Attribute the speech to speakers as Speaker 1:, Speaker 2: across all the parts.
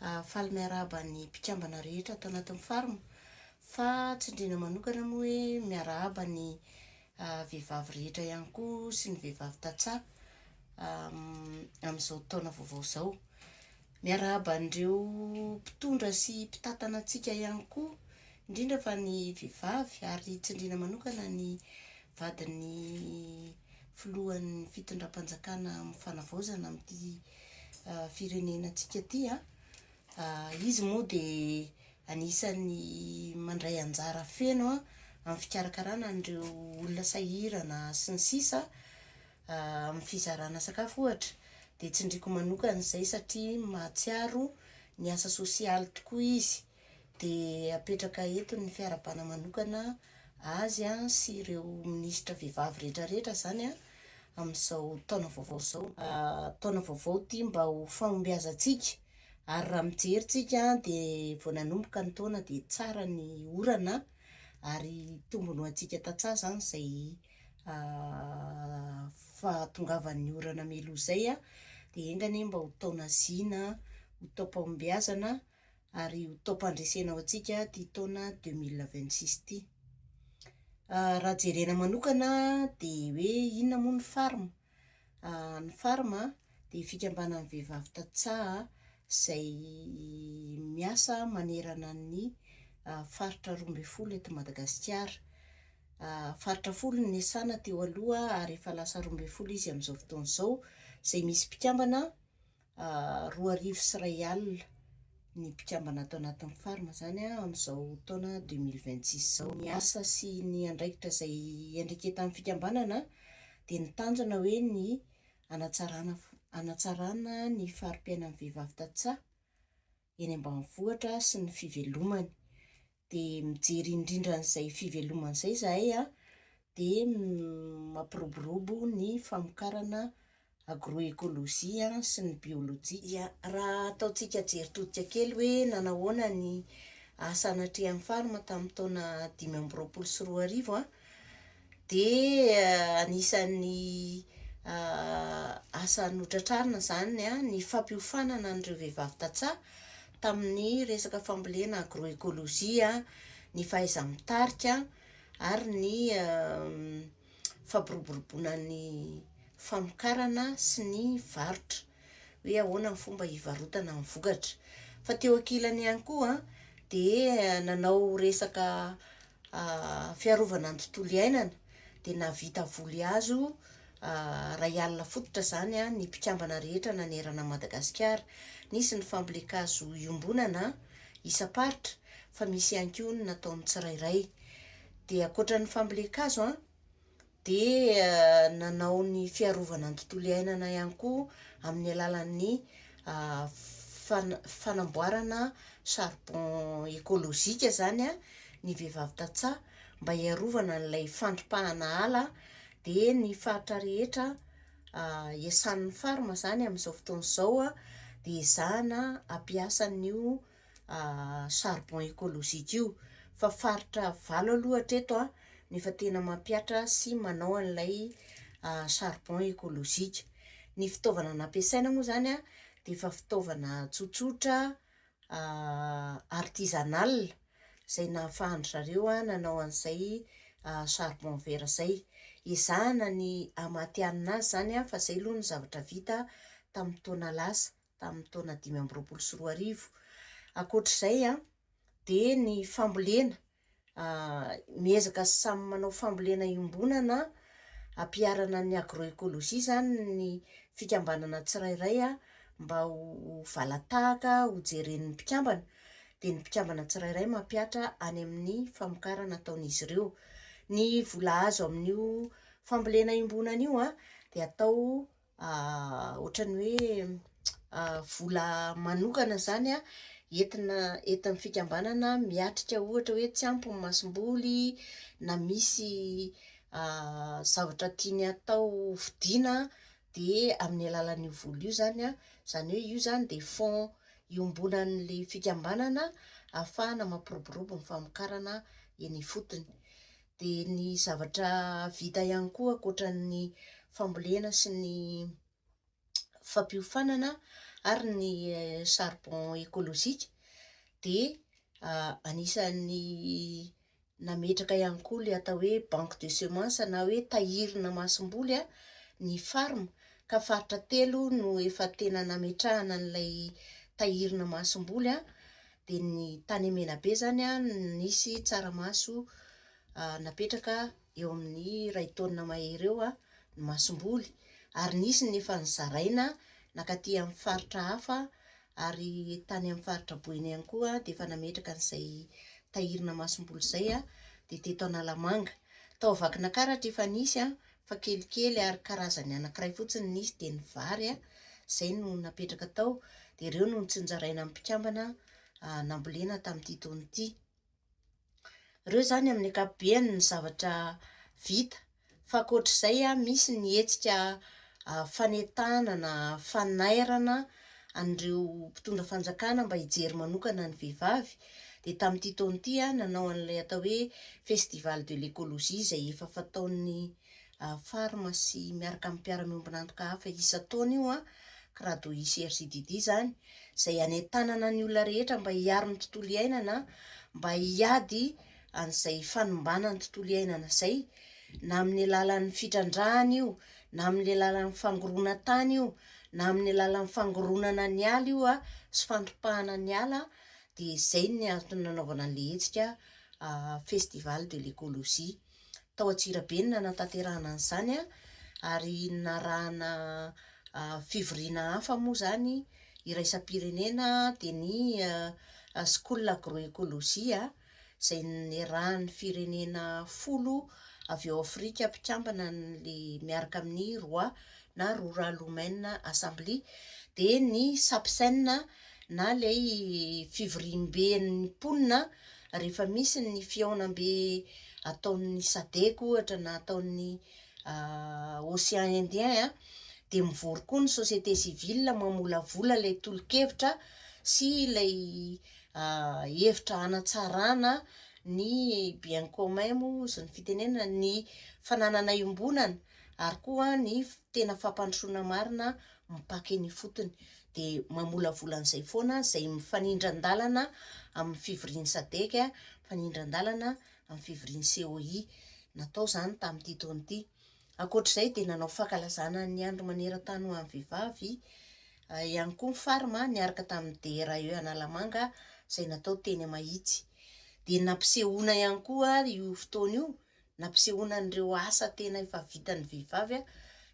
Speaker 1: Faly miarahaba ny mpikambana rehetra ato anatin'ny farm fa tsindriana manokana moa hoe miarahaba ny vehivavy rehetra ihany koa sy ny vehivavy tantsaha amin'izao taona vaovao izao. Miarahaba an'ireo mpitondra sy mpitantana antsika ihany koa, indrindra fa ny vehivavy ary tsindriana manokana ny vadin'ny filohan'ny fitondram-panjakana amin'ny fanavaozana amin'ity firenenantsika ity. Izy moa dia anisan'ny mandray anjara feno amin'ny fikarakarana an'ireo olona sahirana sy ny sisa amin'ny fizarana sakafo ohatra dia tsindriako manokana izay satria mahatsiaro ny asa sosialy tokoa izy dia apetraka eto ny fiarahabana manokana azy sy ireo minisitra vehivavy rehetra rehetra izany amin'izao taona vaovao izao. Taona vaovao ity mba ho fahombiazantsika ary raha mijery tsika dia vao nanomboka ny taona dia tsara ny orana ary tombony ho antsika tantsaha izany izay fahatongavan'ny orana mialoha izay dia enga anie mba ho taona zina, ho taom-pahombiazana ary ho taom-pandresena ho antsika ity taona 2026 ity. Raha jerena manokana dia hoe inona moa ny farm? Ny farm dia fikambanan'ny vehivavy tantsaha izay miasa manerana ny faritra 12 eto Madagasikara. Faritra folo no niasana teo aloha ary efa lasa 12 izy amin'izao fotoana izao, izay misy mpikambana 2100 ny mpikambana ato anatin'ny farm izany amin'izao taona 2026 izao. Ny asa sy ny andraikitra izay iandraiketan'ny fikambanana dia ny tanjona hoe ny hanatsarana hanatsarana ny fari-piainan'ny vehivavy tantsaha eny ambanivohitra sy ny fivelomany. Dia mijery indrindra an'izay fivelomana izay izahay dia mampiroborobo ny famokarana agroécologie sy ny biolojia. Ya, raha ataontsika jery todika kely hoe nanahoana ny asa natrehan'ny farm tamin'ny taona 2025, dia anisan'ny asa notratrarina izany ny fampiofanana an'ireo vehivavy tantsaha tamin'ny resaka fambolena agroécologie, ny fahaiza-mitarika ary ny fampiroboroboana ny famokarana sy ny varotra, hoe ahoana ny fomba hivarotana ny vokatra. Fa teo ankilany ihany koa dia nanao resaka fiarovana ny tontolo iainana dia nahavita voly hazo 1000 fototra izany ny mpikambana rehetra nanerana an'i Madagasikara. Nisy ny fambolen-kazo iombonana isam-paritra fa misy ihany koa ny nataon'ny tsirairay. Dia ankoatra ny fambolen-kazo dia nanao ny fiarovana ny tontolo iainana ihany koa amin'ny alalan'ny fanamboarana charbon écologique izany ny vehivavy tantsaha mba hiarovana an'ilay fandripahana ala dia ny faritra rehetra iasan'ny farm izany amin'izao fotoana izao dia ezahana hampiasa an'io charbon écologique io fa faritra valo aloha hatreto no efa tena mampihatra sy manao an'ilay charbon écologique. Ny fitaovana nampiasaina moa izany dia efa fitaovana tsotsotra artisanal izay nahafahan-dry zareo nanao an'izay charbon vert izay. Ezahana ny hahamatihanina azy izany fa izay aloha ny zavatra vita tamin'ny taona lasa. tamin'ny taona 2025. Ankoatr'izay dia ny fambolena, miezaka samy manao fambolena iombonana ampiharana ny agroécologie izany ny fikambanana tsirairay mba ho valan-tahaka ho jeren'ny mpikambana, dia ny mpikambana tsirairay mampihatra any amin'ny famokarana ataon'izy ireo. Ny vola azo amin'io fambolena iombonana io dia atao ohatran'ny hoe vola manokana izany an, entina entin'ny fikambanana miatrika ohatra hoe tsy ampy ny masomboly na misy zavatra tiany atao vidiana dia amin'ny alalan'io vola io izany an, izany hoe io izany dia fonds iombonan'ilay fikambanana ahafahana mampiroborobo ny famokarana eny ifotony. Dia ny zavatra vita ihany koa ankoatran'ny fambolena sy ny fampiofanana. ary ny charbon écologique dia anisan'ny nametraka ihany koa ilay atao hoe banque de semence na hoe tahirina masomboly ny farm ka faritra telo no efa tena nametrahana an'ilay tahirina masomboly dia ny tany Menabe izany nisy tsaramaso napetraka eo amin'ny iray taonina mahery eo ny masomboly ary nisy ny efa nozaraina nankaty amin'ny faritra hafa ary tany amin'ny faritra Boeny ihany koa dia efa nametraka an'izay tahirina masomboly izay dia teto Analamanga. Tao Vakinankaratra efa nisy fa kelikely ary karazany anankiray fotsiny nisy dia ny vary izay no napetraka tao dia ireo no notsinjaraina amin'ny mpikambana nambolena tamin'ity taona ity. Ireo izany amin'ny ankapobeny ny zavatra vita fa ankoatr'izay misy ny hetsika fanentanana, fanairana an'ireo mpitondra fanjakana mba hijery manokana ny vehivavy dia tamin'ity taona ity nanao an'ilay atao hoe festival de l'écologie izay efa fataon'ny farm sy miaraka amin'ny mpiara-miombon'antoka hafa isan-taona io Crado ICRCDD izany, izay hanentanana ny olona rehetra mba hiaro ny tontolo iainana, mba hiady an'izay fanimbana ny tontolo iainana izay, na amin'ny alalan'ny fitrandrahana io, na amin'ny alalan'ny fangoronan-tany io, na amin'ny alalan'ny fangoronana ny ala io sy fandripahana ny ala, dia izay ny antony nanaovana an'ilay hetsika festival de l'écologie. Tao Antsirabe no nanatanterahana an'izany ary narahana fivoriana hafa moa izany iraisam-pirenena dia ny School Agroecologie izay niarahan'ny firenena folo avy ao Afrika mpikambana an'ilay miaraka amin'ny ROA na Rural Women Assembly dia ny SAPSEN na ilay fivoriamben'ny mponina rehefa misy ny fihaonambe ataon'ny Sadec ohatra na ataon'ny Océan Indien dia mivory koa ny société civile mamolavola ilay tolo-kevitra sy ilay hevitra hanatsarana ny bien commun moa hozy ny fitenenana, ny fananana iombonana ary koa ny tena fampandrosoana marina mipaka eny ifotony. Dia mamolavola an'izay foana izay mifanindran-dalana amin'ny fivorian'ny Sadec, mifanindran-dalana amin'ny fivorian'ny COI. Natao izany tamin'ity taona ity. Ankoatr'izay dia nanao fankalazana ny andro maneran-tany ho an'ny vehivavy ihany koa ny Farm niaraka tamin'ny DRAE Analamanga izay natao teny Mahitsy. Dia nampisehoana ihany koa io fotoana io, nampisehoana an'ireo asa tena efa vitan'ny vehivavy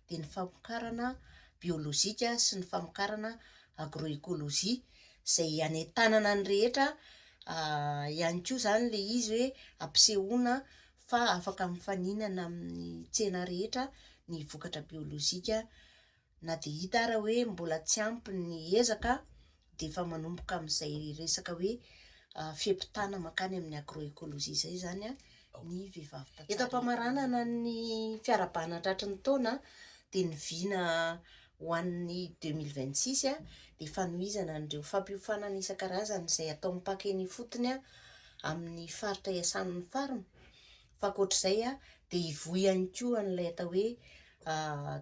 Speaker 1: dia ny famokarana biolojika sy ny famokarana agroecologie izay hanentanana ny rehetra ihany koa izany ilay izy hoe ampisehoana fa afaka mifaninana amin'ny tsena rehetra ny vokatra biolojika na dia hita ara hoe mbola tsy ampy ny ezaka dia efa manomboka amin'izay resaka hoe fiampitana mankany amin'ny agroecologie izay izany ny vehivavy tantsaha. Eto am-pamaranana ny fiarahabana tratry ny taona dia ny vina ho an'ny 2026 dia fanohizana an'ireo fampiofanana isan-karazany izay atao mipaka eny ifotony amin'ny faritra iasan'ny farm fa ankoatr'izay dia hivoy ihany koa an'ilay atao hoe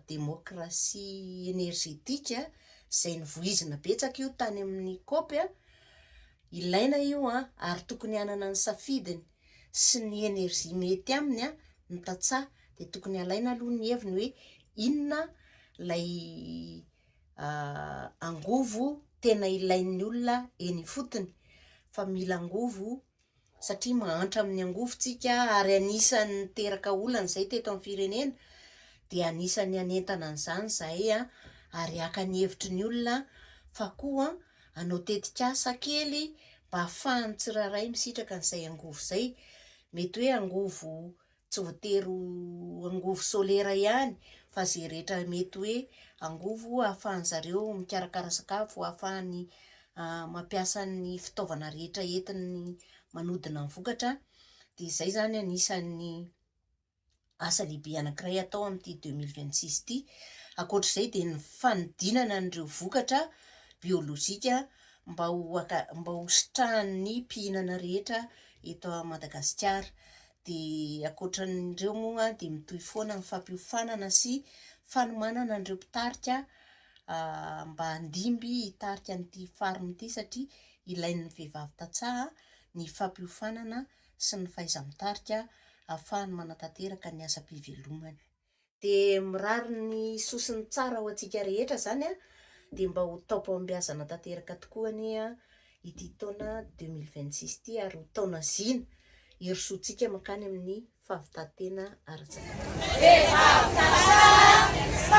Speaker 1: demokrasia energetique izay novoizina betsaka io tany amin'ny COP. Ilaina io ary tokony hanana ny safidiny sy ny energie mety aminy ny tantsaha dia tokony alaina aloha ny heviny hoe inona ilay angovo tena ilain'ny olona eny ifotony fa mila angovo satria mahantra amin'ny angovo tsika ary anisan'ny niteraka olana izay teto amin'ny firenena dia anisan'ny hanentana an'izany izahay ary haka ny hevitry ny olona fa koa hanao tetikasa kely mba ahafahan'ny tsirairay misitraka an'izay angovo izay. Mety hoe angovo tsy voatery ho angovo solaire ihany fa izay rehetra mety hoe angovo ahafahan'zareo mikarakara sakafo, ahafahany mampiasa ny fitaovana rehetra entiny manodina ny vokatra dia izay izany anisan'ny asa lehibe anankiray atao amin'ity 2026 ity. Ankoatr'izay dia ny fanodinana an'ireo vokatra biolojika mba ho mba ho sitrahan'ny mpihinana rehetra eto Madagasikara. Dia ankoatran'ireo moa dia mitohy foana ny fampiofanana sy fanomanana an'ireo mpitarika. mba handimby hitarika an'ity farm ity satria ilain'ny vehivavy tantsaha ny fampiofanana sy ny fahaiza-mitarika ahafahany manatanteraka ny asam-pivelomany. Dia mirary ny soa sy ny tsara ho antsika rehetra izany an, dia mba ho taom-pahombiazana tanteraka tokoa anie ity taona 2026 ity ary ho taona zina hirosoantsika mankany amin'ny fahavitan-tena ara-tsakafo.
Speaker 2: Vehivavy tantsaha.